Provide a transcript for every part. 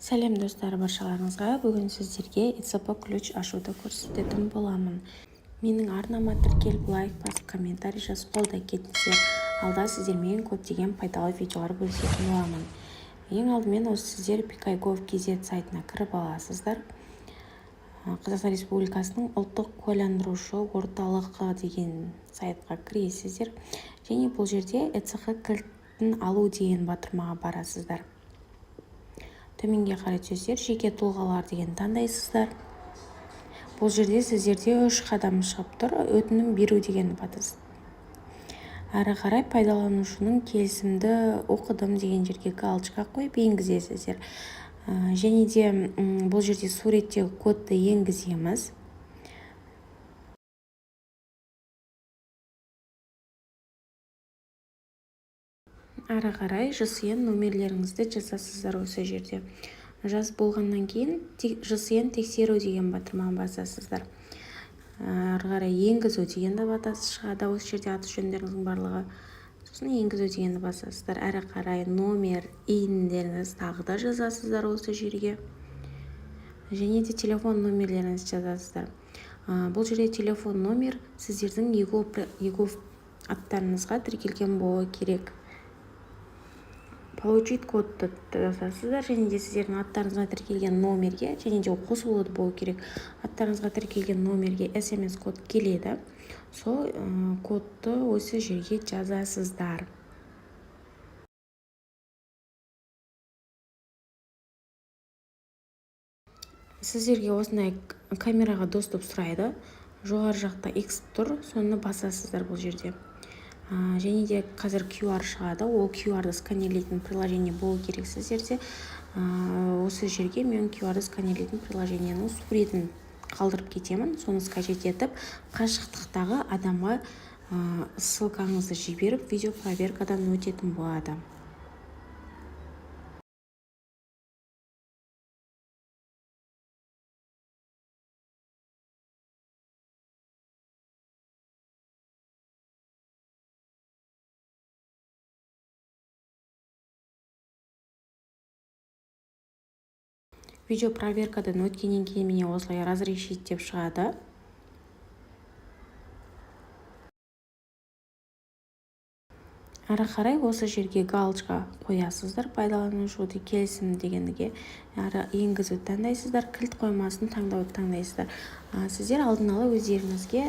Сәлем, достар, баршаларыңызға! Бүгін сіздерге ЭЦП ключ ашуды көрсететін боламын. Менің арнама тіркеліп, лайк басып, комментарий жазып, қолдай кетіңіздер. Алда сіздермен көптеген пайдалы видеолар бөлісетін боламын. Ең алдымен осы сіздер pki.gov.kz сайтына кіріп аласыздар. Қазақстан Республикасының ұлттық куәландырушы орталығы деген сайтқа кіресіздер және бұл жерде ЭЦП кілтін алу деген батырмаға барасыздар. Төменге қарай түсесіздер, жеке тұлғалар деген таңдайсыздар. Бұл жерде сіздерде үш қадам шығып тұр. Өтінім беру дегенді басасыз. Әрі қарай пайдаланушының келісімді оқыдым деген жерге галочка қойып енгізесіздер. Және де бұл жерде суреттегі кодты енгіземіз. Әрі қарай ЖСН номерлеріңізді жазасыздар. Осы жерде жазып болғаннан кейін ЖСН тексеру деген батырманы басасыздар. Әрі қарай енгізу дегенді батасы шығады. Осы жерде аты жөндеріңіздің барлығы, сосын енгізу дегенді басасыздар. Әрі қарай номер ИИН-деріңізді тағы да жазасыздар осы жерге және де телефон номерлеріңізді жазасыздар. Бұл жерде телефон номер сіздердің eGov аттарыңызға тіркелген болуы керек. Получить кодты жазасыздар және де сіздердің аттарыңызға тіркелген номерге, және де қосулы болу керек, аттарыңызға тіркелген номерге СМС код келеді. Сол кодты осы жерге жазасыздар. Сіздерге осындай камераға доступ сұрайды. Жоғары жақта X тұр, соны басасыздар бұл жерде. Және де қазір QR шығады. Ол QR-ды сканерлейтін приложение болу керек сіздерде. Осы жерге мен QR-ды сканерлейтін приложениенің суретін қалдырып кетемін. Соны скачать етіп, қашықтықтағы адамға ссылкаңызды жіберіп, видео проверкадан өтетін болады. Видео проверкадан өткеннен кейін міне осылай «разрешить» деп шығады. Әрі қарай осы жерге галочка қоясыздар, пайдаланушы келісім дегенге. Әрі енгізу таңдайсыздар, кілт қоймасын таңдауды таңдайсыздар. Сіздер алдын ала өздеріңізге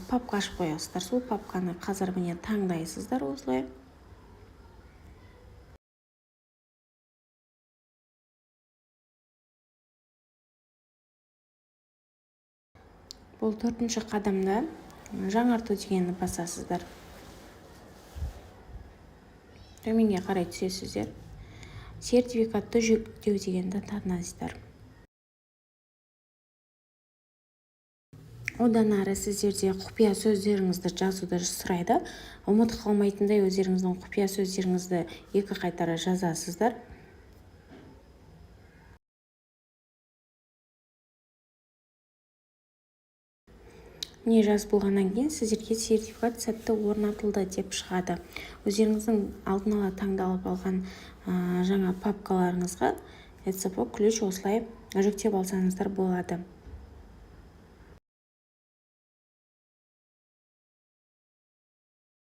папка ашып қоясыздар. Сол папканы қазір міне таңдайсыздар осылай. Бұл төртінші қадамда жаңарту дегенді басасыздар. Төменге қарай түсесіздер, сертификатты жүктеу дегенді таңдайсыздар. Одан ары сіздерде құпия сөздеріңізді жазуды сұрайды. Ұмытып қалмайтындай өздеріңіздің құпия сөздеріңізді екі қайтара жазасыздар. Міне, жазып болғаннан кейін сіздерге «Сертификат сәтті орнатылды» деп шығады. Өздеріңіздің алдын ала таңдалып алған жаңа папкаларыңызға ЭЦП ключ осылай жүктеп алсаңыздар болады.